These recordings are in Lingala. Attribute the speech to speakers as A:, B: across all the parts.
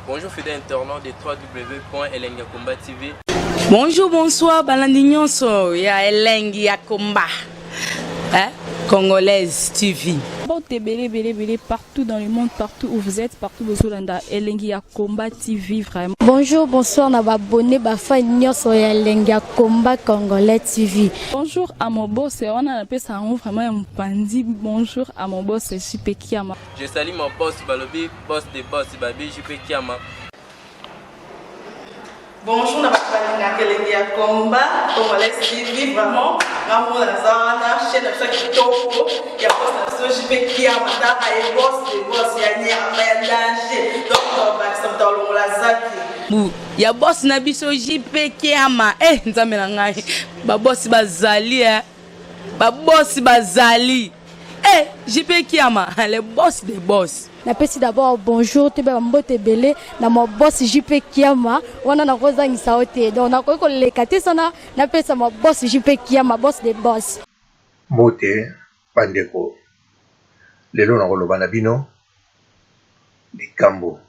A: Bonjour fidèles internautes de www.elengiyakomba TV.
B: Bonjour, bonsoir, balandi nyonso ya Elengi ya Komba. Hein? Congolaise TV.
C: Mbote ebele ebele ebele partout dans le monde, partout où vous êtes, partout bozolanda Elengi ya Combat TV vraiment.
D: Bonjour, bonsoir na ba abonné ba fan nyonso ya Elengi ya Combat Congolais TV.
C: Bonjour à mon boss, wana napesa yango vraiment ya mopanzi. Bonjour à mon boss JP Kiama.
A: Je salue mon boss Balobi, boss des boss Babi JP Kiama.
E: Bonjour na bato balingaka elengi ya combat congolais TV vraiment nga moko naza wana chaîne na biso ya kitoko ya boss na biso JP Kiama tala ye boss de boss ya nyama ya danger donc tobakisa moto alongola zaki
B: Bu ya boss na biso JP Kiama eh nzambe na ngai ba boss bazali eh ba boss bazali eh JP Kiama le boss des boss.
D: Napesi d'abord bonjour toyeba ba mbote ebele na ma boss JP Kiama wana nakozangisa yo te donc nakoki koleka te sana napesa ma boss JP Kiama boss de boss.
F: Mbote ba ndeko, lelo nakoloba na bino likambo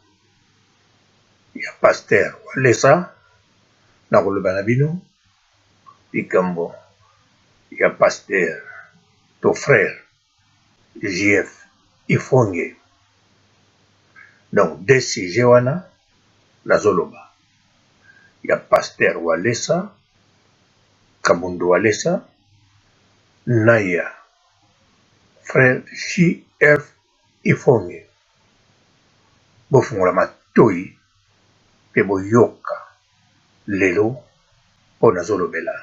F: ya pasteur Walesa, nakoloba na bino likambo ya pasteur to frère JF Ifonge donc deux sujets wana nazoloba ya pasteur Walesa Kabundu Walesa na ya frère JF Ifonge bofungola matoyi pe boyoka lelo oyo nazolobela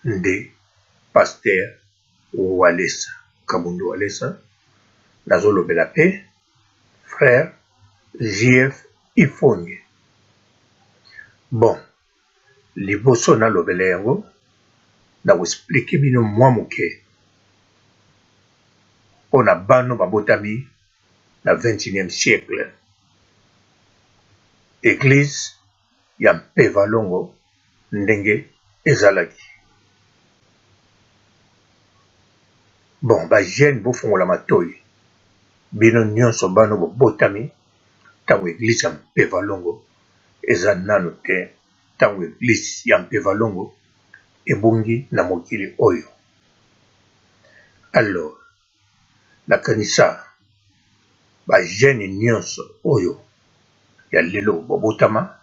F: nde pasteur Walesa Kabundu Walesa nazolobela pe frère JF Ifonge bon liboso nalobela yango nako explique bino mwa moke pona bano babotami na 21e siècle eglise ya Mpeva Longo ndenge ezalaki. Bon ba jeunes bofongola matoyi bino nionso bano bobotami tango eglise ya Mpeva Longo eza nanu te tango eglise ya Mpeva Longo ebongi na mokili oyo alors nakanisa ba jeunes nionso oyo ya lelo bobotama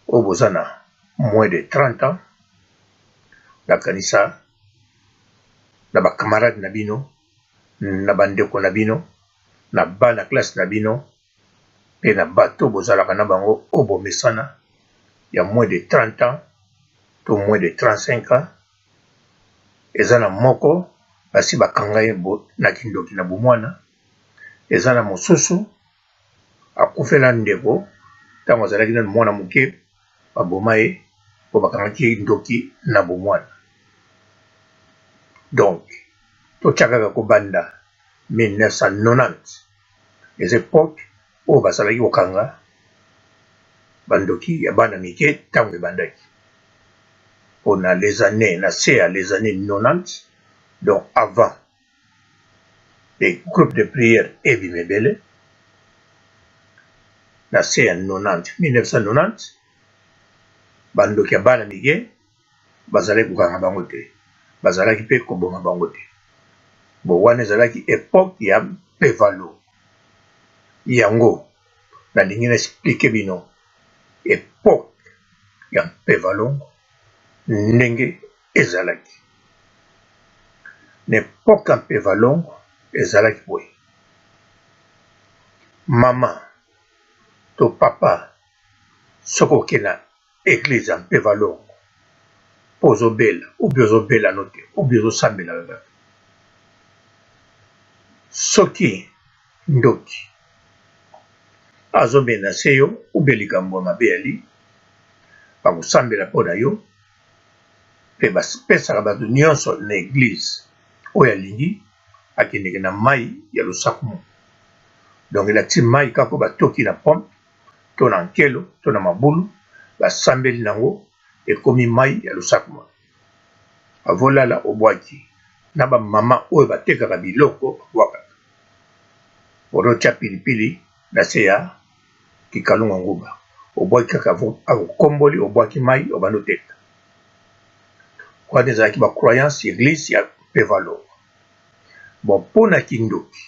F: oyo boza na moins de 30 ans nakanisa na ba camarades na bino na ba ndeko na bino na bana classe na bino pe na bato bozalaka na bango oyo bomesana ya moins de 30 ans to moins de 35 ans eza na moko basi bakanga ye na kindoki na bomwana eza na mosusu akufela ndeko ntango azalaki nanu mwana moke baboma ye po bakangaki ye ndoki na bomwana donc totya kaka kobanda 1990 eza epoque oyo bazalaki kokanga bandoki ya bana mike ntango ebandaki pona les années na se ya les années 90 donc avant les groupes de prière ebima ebele na se ya 90 1990 bandoki ya bana mike bazalaki kokanga bango te bazalaki mpe koboma bango te bo wana ezalaki epoque ya mpevalo yango nalingi na explike bino epoque ya mpevalongo ndenge ezalaki na epoque ya mpevalongo ezalaki boye mama to papa soki oke na eglise ya mpevalongo mpo ozobela ubi ozobela no te ubi ozosambela kaka soki ndoki azomenase yo ube likambo ya mabe yali bakosambela mpo na yo mpe bapesaka bato nyonso na eglise oyo alingi akendeke na mai ya losakumu donc elakisi mai kaka batoki na pompe to na nkelo to na mabulu basambeli nango ekomi mai ya losakumu avolala obwaki na bamama oyo batekaka biloko babwakaka otya pilipili na se ya Kikalunga nguba obwaki kaka okomboli obwaki mai obandi oteka. Wana ezalaki ba croyance ya eglise ya Pevalor. Bon mpo na kindoki,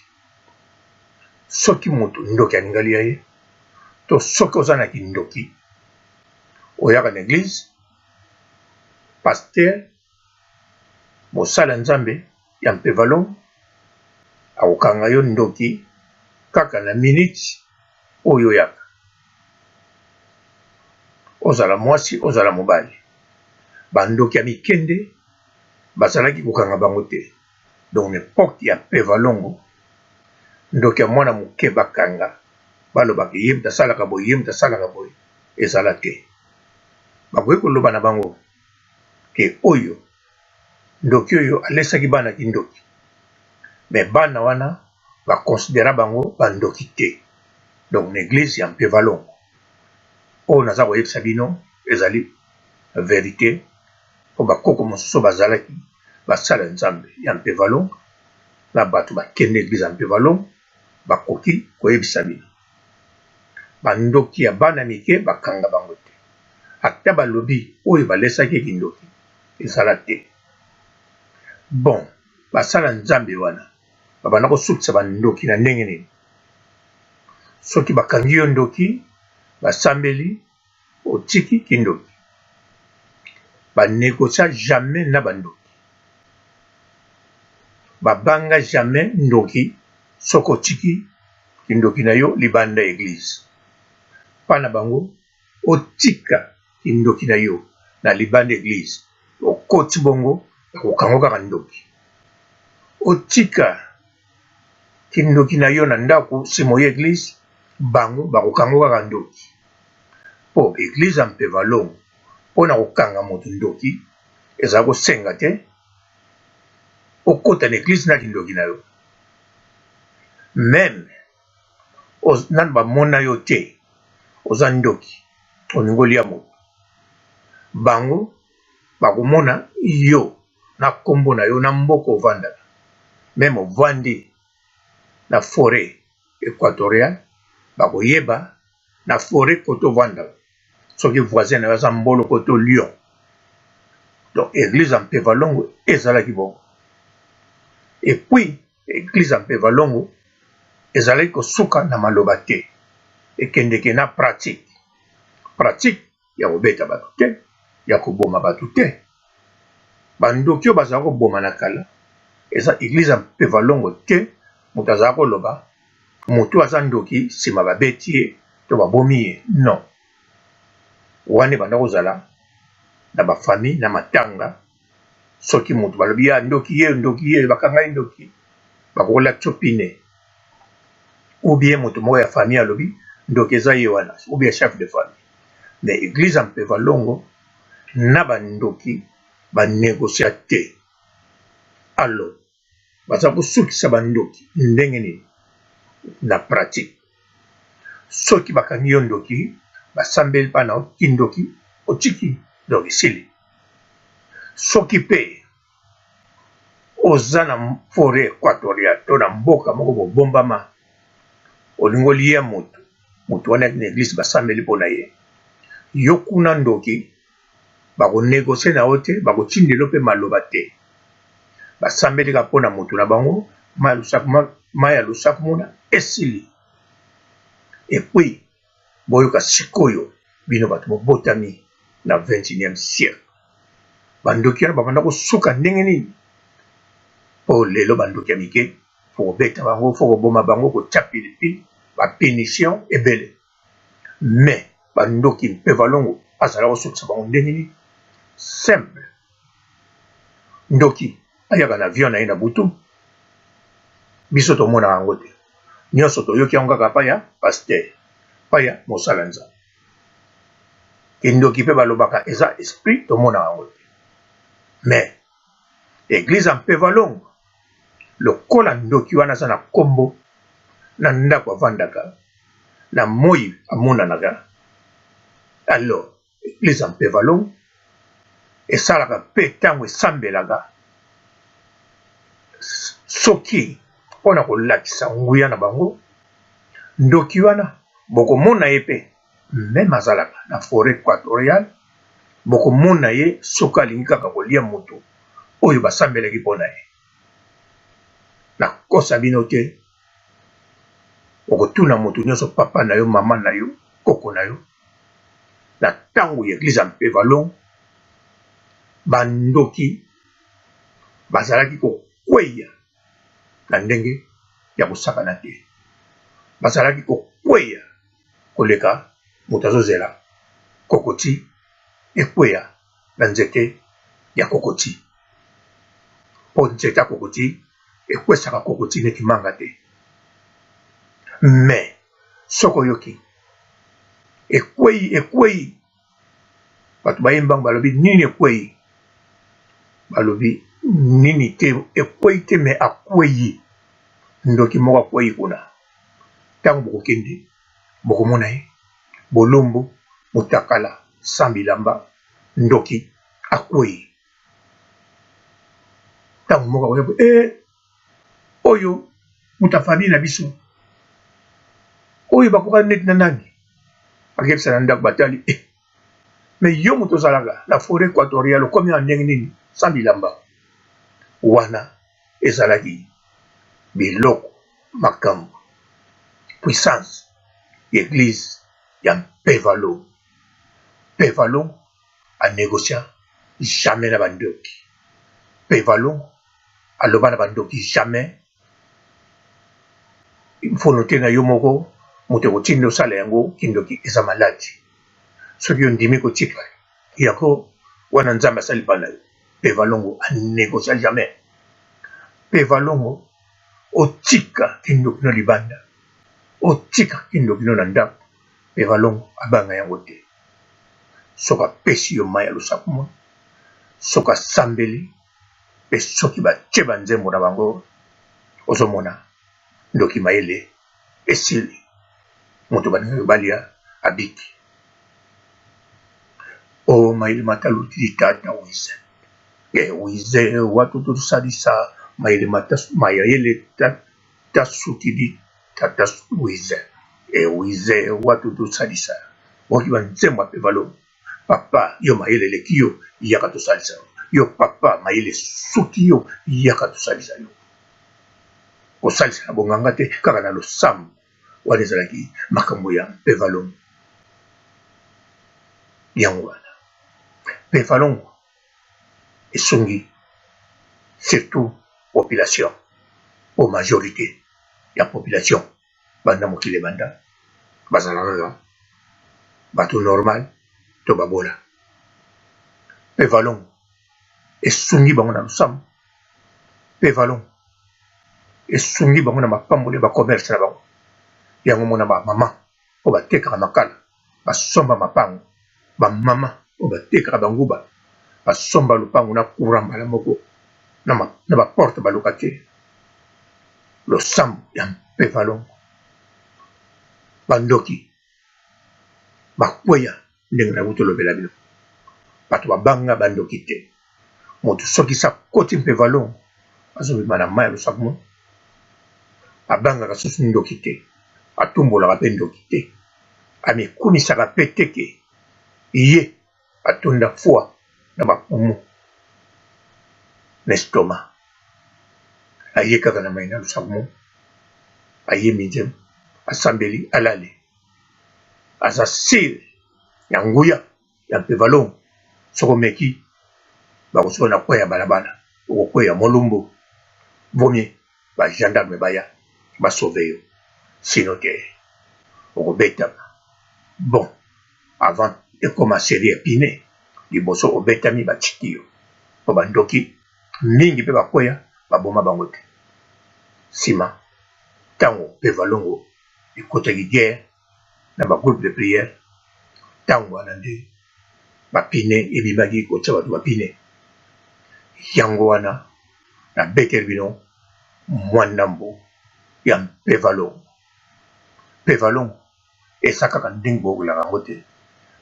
F: soki moto ndoki alingali ya ye to soki oza na kindoki oyaka na eglise pasteur mosali ya Nzambe ya Mpevalongo akokanga yo ndoki kaka na minute oyo oyaka. Ozala mwasi ozala mobali. Bandoki ya mike nde bazalaki kokanga bango te. Donc na epoque ya Mpevalongo ndoki ya mwana moke bakanga balobaka ye moto asalaka boye ye moto asalaka boye ezala te. Bakoki koloba na bango ke oyo ndoki oyo alesaki bana kindoki mais bana wana ba considera bango ba ndoki te donc na eglise ya Mpevalongo oyo naza koyebisa bino ezali verite po bakoko mosusu bazalaki basala Nzambe ya Mpevalongo na bato bakende eglise ya Mpevalongo bakoki koyebisa bino ba ndoki ya bana mike bakanga bango te ata balobi oyo balesaki kindoki ezala te bon basala nzambe wana babanda kosukisa bandoki na ndenge nini soki bakangi yo ndoki basambeli otiki kindoki banegocia jamais na bandoki babanga jamais ndoki soki otiki kindoki na yo libanda eglise mpa na bango otika kindoki na yo na libanda eglise okoti bongo bakokango kaka ndoki otika kindoki na yo na ndako sima oye eglise bango bakokango kaka ndoki po eglise ya mpevalongo mpo na kokanga moto ndoki ezala kosenga te okota na eglise na kindoki na yo meme nanu bamona yo te oza ndoki olingi olia moto bango bakomona yo na kombo na yo na mboka ovandaka meme ovandi na foret equatoriale bakoyeba na foret kote ovandaka soki voisin na yo aza mboloko to lion donc eglise ya mpevalongo ezalaki bongo et puis Eglise ya Mpevalongo ezalaki kosuka na maloba te, ekendeke na pratique. Pratique ya kobeta bato te, ya koboma bato te. Bandoki oyo bazalaka koboma na kala, eza eglise ya Mpevalongo te moto azalaka koloba moto aza ndoki sima babeti ye to babomi ye non. Wana ebanda kozala na ba famille na matanga soki moto balobi ya ndoki ye ndoki ye bakanga ye ndoki bakokolakisa pine ou bien moto moko ya famille alobi ndoki eza ye wana ou bien chef de famille mais eglise ya mpeva longo na bandoki banegocia te alors baza kosukisa bandoki ndenge nini na pratique soki bakangi yo ndoki basambeli bana kindoki otiki donc esili soki mpe oza na foret equatoriale to na mboka moko bobombama olingi olia moto moto wana na eglise basambeli mpo na ye yo kuna ndoki Bako negocier na yo te, bako tindela yo pe maloba te. Basambeli kaka po na mutu na bango, mayi ya lusaku muna esili. Et puis boyoka sikoyo bino batu bobotami na 21e siècle. Ba ndoki wana babanda kosuka ndenge nini? Po lelo ba ndoki ya mike faut kobeta bango, faut koboma bango, kotia pilipili, ba punition ebele. Mais ba ndoki mpeva longo azala kosukisa bango ndenge nini? Simple. Ndoki ayaka na avion na ye na butu, biso tomonaka yango te. Nyonso toyoki yango kaka pa ya pasteur, pa ya mosala Nzambe. Kindoki pe balobaka eza esprit, tomonaka yango te. Mais eglise ya mpeva longo lokola ndoki wana aza na kombo na ndako avandaka na moyi amonanaka alors eglise ya mpeva longo esalaka pe tango esambelaka soki pona kolakisa nguya na bango ndoki wana. Bokomona ye pe meme azalaka na foret equatoriale, bokomona ye soki alingi kaka kolia moto oyo basambelaki mpo na ye. Nakosa bino te, okotuna moto nyonso, papa na yo, mama na yo, koko na yo, na ntango ya eglise ya Mpevalon, bandoki bazalaki kokweya na ndenge ya kosakana te. Bazalaki kokweya koleka moto azozela kokoti ekweya na nzete ya kokoti. Mpo nzete ya kokoti ekwesaka kokoti neti manga te. Mais soki oyoki ekweyi ekweyi, bato baye mbangu balobi nini ekweyi? Balobi nini te ekweyi te mais akweyi. Ndoki moko akweyi kuna. Tango bokokende bokomona ye bolumbu mutakala sans bilamba ndoki akweyi. Tango moko akoya boye eh oyo moto ya famille na biso oyo bakokani neti na nani? Akebisa na ndako batali eh mais yo moto ozalaka na foret equatoriale okomi na ndenge nini sans bilamba? Wana ezalaki biloko makambo puissance ya eglise ya Mpevalo. Mpevalo a negocia jamais na ba ndoki. Mpevalo aloba na ba ndoki jamais. Il faut noter na yo moko moto ekotinda osala yango kindoki eza maladi. Soki ondimi kotika yango wana Nzambe asali pa na yo. Pevalongo a negocia jamais. Pevalongo otika kindoki no libanda, otika kindoki no na ndako, Pevalongo abanga yango te. Soki apesi yo mayi ya losako, soki asambeli pe soki batie ba nzembo na bango, ozomona ndoki mayele esili, moto balingaki balia abiki. Oh mayele mataluti tata wize eh, wize watu tusalisa mayele matasu mayele tasukili tata wize eh, wize watu tusalisa oki banzembo ya pevalo papa yo mayele eleki yo yaka tosalisa yo yo papa mayele suki yo yaka tosalisa yo kosalisa na bonganga te kaka na losambo Wana ezalaki makambo ya Mpevalongo. Yango wana Mpevalongo esungi surtout population po majorite ya population banda mokili ebanda bazala kaka bato normal to babola. Mpevalongo esungi bango na losambo. Mpe valon esungi bango na mapamboli ya ba commerce na bango. Yango omona ba mama oyo batekaka makala basomba mapango, ba mama oyo batekaka ba nguba basomba lopango na courant mbala moko na ba porte baluka te. Losambo ya mpe valon ba ndoki bakweya ndenge nawuti olobela bino. Bato babanga ba ndoki te. Moto soki se akoti mpe valon azobima na mayi ya losakmo abangaka susu ndoki te, atumbolaka mpe ndoki te, amikumisaka mpe te ke ye atonda foi na ba poumons na estomac. Aye kaka na mayi na losakmo, ayembi nzembo, asambeli, alali. Aza sur ya nguya ya Mpevalongo soki omeki bakosuka na coin ya balabala okokweya molumbu vaut mieux ba gendarmes baya ba sauver yo sinon te okobetama bon avant ekoma serie ya pine liboso obetami batiki yo po ba ndoki mingi pe bakweya baboma bango te sima tango Mpevalongo ekotaki guerre na ba groupe de prière tango wana nde ba pine ebimaki kotia bato ba pine yango wana na beteli bino mwa ndambo ya mpevalongo mpevalongo eza kaka ndenge bokolaka yango te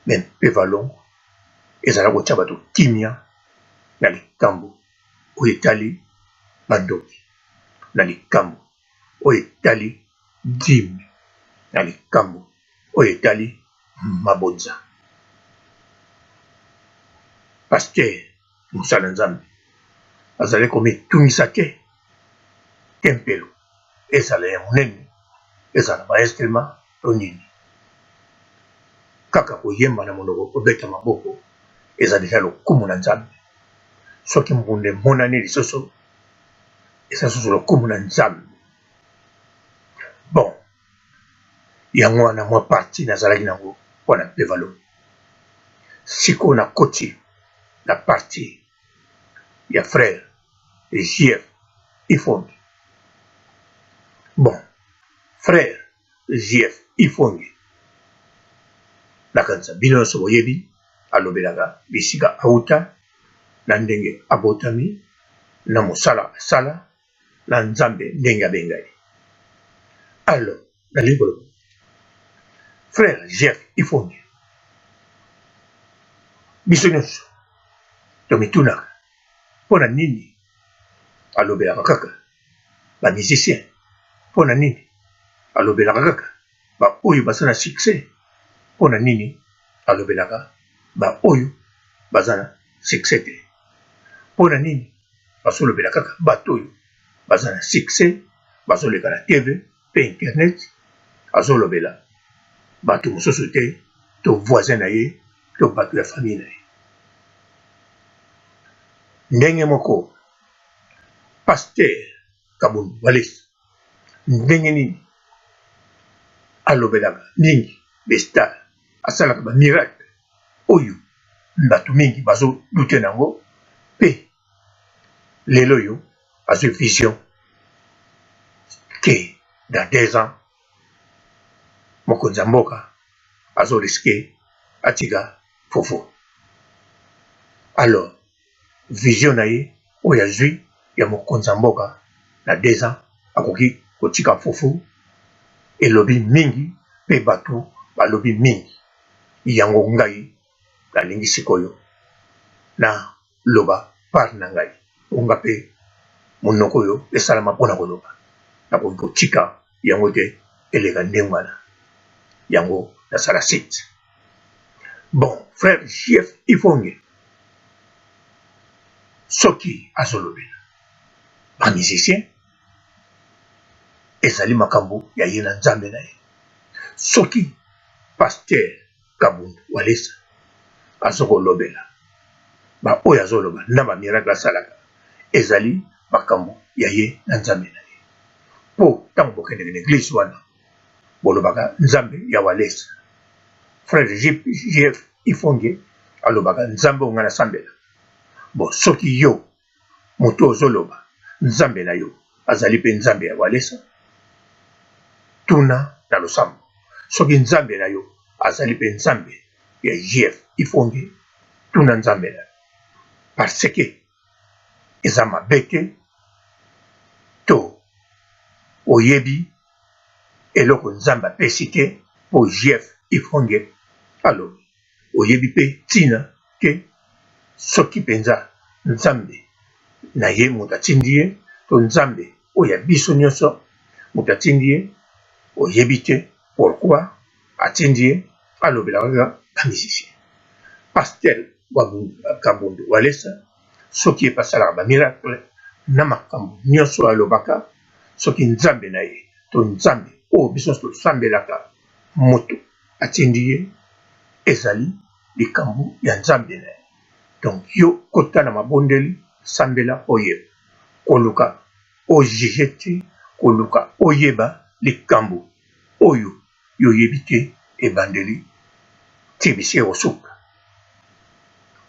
F: me mpevalongo ezala kotia bato kimia na likambo oyo etali bandoki na likambo oyo etali dime na likambo. oyo etali mabonza. Pasteur mosali na Nzambe azali komitungisa te tempelo ezala ya monene, ezala ba instrument to nini, kaka koyemba na monoko kobeta maboko eza deja lokumu na Nzambe. Soki mbunda emonani lisusu eza lisusu lokumu na Nzambe. Bon, yango wana mwa parti nazalaki nango mpo na Mpevalo. Sikoyo nakoti na parti ya frère JF Ifonge. Bon, frère JF Ifonge, nakanisa bino nyonso boyebi, alobelaka bisika auta na ndenge abotami na mosala asala na Nzambe ndenge abenga ye. Alors, nalingi koloba frère Jeff Ifonge, biso nyonso tomitunaka mpo na nini alobelaka kaka ba musiciens, mpo na nini alobelaka kaka ba oyo baza na succès, mpo na nini alobelaka ba oyo baza na succès te, mpo na nini bazolobela kaka bato oyo baza na succès, bazoleka na TV pe internet, azolobela bato mosusu te, to voisin na ye to bato ya famille na ye. Ndenge moko pasteur Kabund Walesa, ndenge nini alobelaka mingi ba stars, asalaka ba miracle oyo bato mingi bazo douter na yango, pe lelo oyo azwi vision que dans 2 ans mokonzi ya mboka azo risquer atika fufu. Alors vision na ye oyo azwi ya mokonzi ya mboka na 2 ans akoki kotika fufu elobi mingi pe bato balobi mingi. Yango ngai nalingi sikoyo na loba part na ngai po nga pe monoko oyo esalama pona koloba nakoki kotika yango te eleka ndenge wana yango nasala site. Bon frère JF Ifonge soki azolobela ba musiciens ezali makambo ya ye na Nzambe na ye. Soki pasteur Kabund Walesa azokolobela ba oyo azoloba na ba miracle asalaka ezali makambo ya ye na Nzambe na ye. Po tango bokendeke na eglise wana bolobaka Nzambe ya Walesa. Frère JF Ifonge alobaka Nzambe oyo ngai nasambela. Bon soki yo moto ozoloba Nzambe na yo azali pe Nzambe ya Walesa, tuna na losambo soki Nzambe na yo azali pe Nzambe ya JF Ifonge, tuna Nzambe na yo parce que eza mabe te to oyebi eloko Nzambe apesi te po JF Ifonge alobi. Oyebi pe tina te soki penza Nzambe na ye moto atindi ye to Nzambe oyo ya biso nionso moto atindi ye, oyebi te pourquoi atindi ye alobela kaka ba musiciens. Pasteur Kabund Walesa soki ye pe asalaka ba miracle na makambo nionso oyo alobaka soki Nzambe na ye to Nzambe oyo biso nionso tosambelaka moto atindi ye ezali likambo ya Nzambe na ye. Donc yo kota na mabondeli sambela oyeba. Koluka o juger te, koluka oyeba likambo oyo yo oyebi te ebandeli ti bisika ekosuka.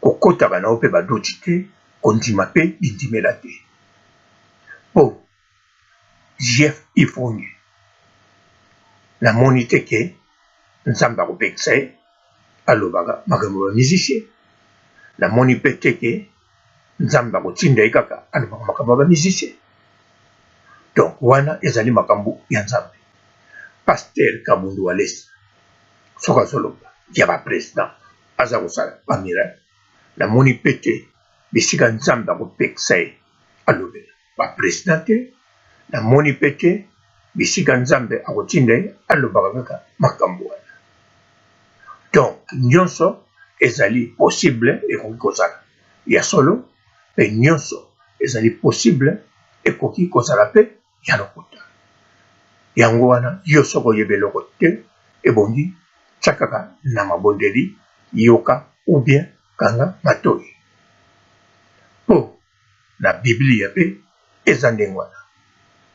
F: Kokotaka na yo pe ba doute te, kondima pe bindimela te. Po Jeff Ifonge namoni te ke Nzambe akopekisa ye alobaka makambo ya ba musiciens, namoni pe te ke Nzambe akotinda ye kaka alobaka makambo ya ba musiciens. Donc wana ezali makambo ya Nzambe. Pasteur Kabundu Walesa soki azoloba ya ba president aza kosala ba miracle, namoni pe te bisika Nzambe akopekisa ye alobela. ba president te na moni pe te bisika nzambe akotinda ye alobaka kaka makambo wana. Nyonso ezali possible ekoki kozala ya solo mpe nyonso ezali possible ekoki kozala mpe ya lokuta. Yango wana yo soki oyebi eloko te ebongi tia kaka na mabondeli, yoka ou bien kanga matoyi. Mpo na Biblia mpe eza ndenge wana,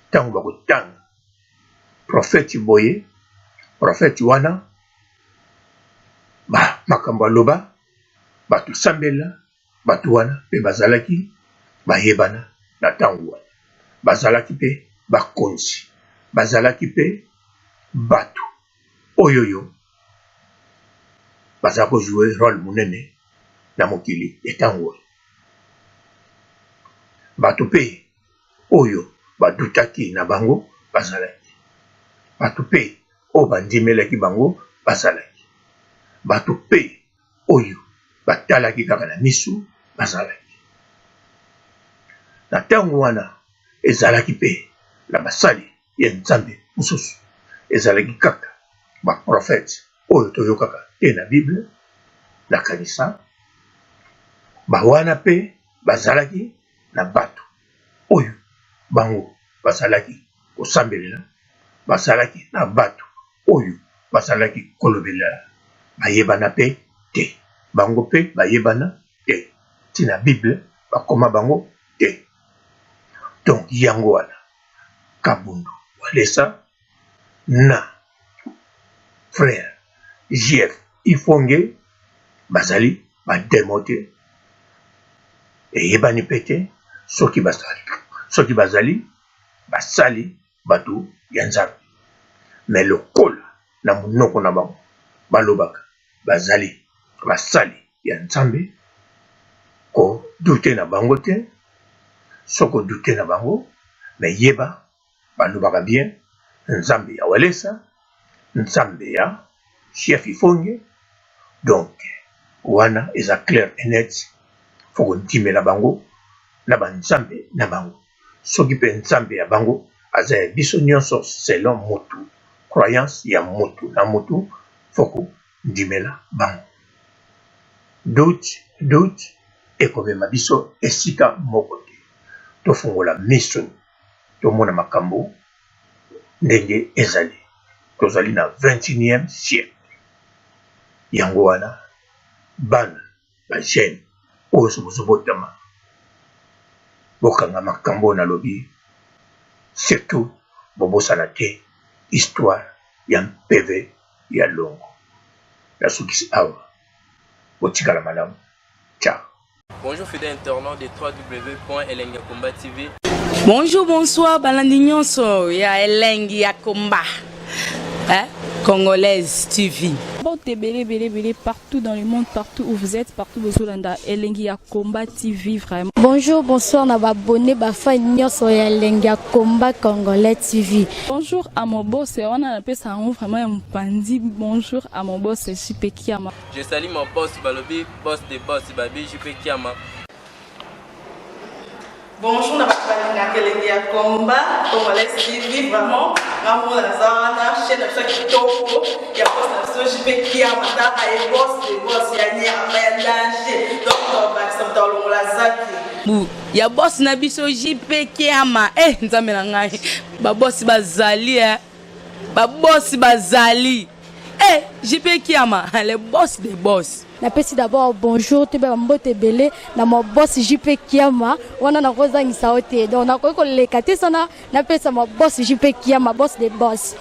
F: ntango bakotanga prophète boye, prophète wana ba makambo aloba bato sambela bato wana mpe bazalaki bayebana na ntango wana, bazalaki mpe bakonzi, bazalaki mpe bato oyoyo baza ko jouer role monene na mokili ya ntango wana. Bato mpe oyo badutaki na bango bazalaki, bato mpe oyo bandimelaki bango bazalaki, bato mpe oyo batalaki kaka na misu bazalaki. Na ntango wana ezalaki mpe na basali ya Nzambe mosusu, ezalaki kaka ba prophètes oyo toyokaka te na Bible. Nakanisa ba wana mpe bazalaki na bato oyo bango bazalaki kosambelela, bazalaki na bato oyo bazalaki kolobelela, bayebana mpe te, bango mpe bayebana te, ti na Bible bakoma bango te. Donc yango wana Kabundu Walesa na frère JF Ifonge bazali ba demon te, eyebani mpe te soki bazali, soki bazali basali bato ya Nzambe, mais lokola na monoko na bango balobaka bazali basali ya Nzambe, ko douter na bango te. Soki o douter na bango, mais yeba balobaka bien Nzambe ya Walesa, Nzambe ya Chef Ifonge, donc wana eza clair et net, faut kondimela bango na ba Nzambe na bango. Soki pe Nzambe ya bango aza ya biso nyonso selon mutu, croyance ya mutu na mutu, faut kondimela bango. Doute, doute ekomema biso esika moko te. Tofungola miso tomona makambo ndenge ezali. Tozali na 21e siècle. Yango wana bana ba jeune oyo nyonso bozobotama, bokanga makambo oyo nalobi, surtout bobosana te histoire ya mpeve ya longo. Nasukisi awa, botikala malamu, ciao.
A: Bonjour fidèles internautes de www.elengiyakomba.tv.
B: Bonjour, bonsoir, balandi nyonso ya Elengi ya Komba. Hein? Congolaise TV.
C: Mbote ebele ebele ebele partout dans le monde, partout où vous êtes, partout bozolanda Elengi ya Combat TV vraiment.
D: Bonjour, bonsoir na ba abonné ba fan nyonso ya Elengi ya Combat Congolais TV.
C: Bonjour à mon boss, wana napesa yango vraiment ya mopanzi. Bonjour à mon boss JP Kiama.
A: Je salue mon boss balobi boss de boss babi JP Kiama.
E: Bonjour na bato balingaka elengi ya combat Congolais TV, vraiment nga moko naza wana chaîne na biso ya kitoko ya boss na biso JP Kiama, taka ye boss de boss ya nyama ya danger, donc tobakisa moto alongola zaki
B: Bu ya boss na biso JP Kiama. Eh Nzambe na ngai, ba boss bazali eh. Ba boss bazali. Eh JP Kiama, le boss des boss.
D: Napesi d'abord bonjour toyeba ba mbote ebele na ma boss JP Kiama, wana nakozangisa yo te, donc nakoki koleka te sana napesa ma boss JP Kiama, boss des boss.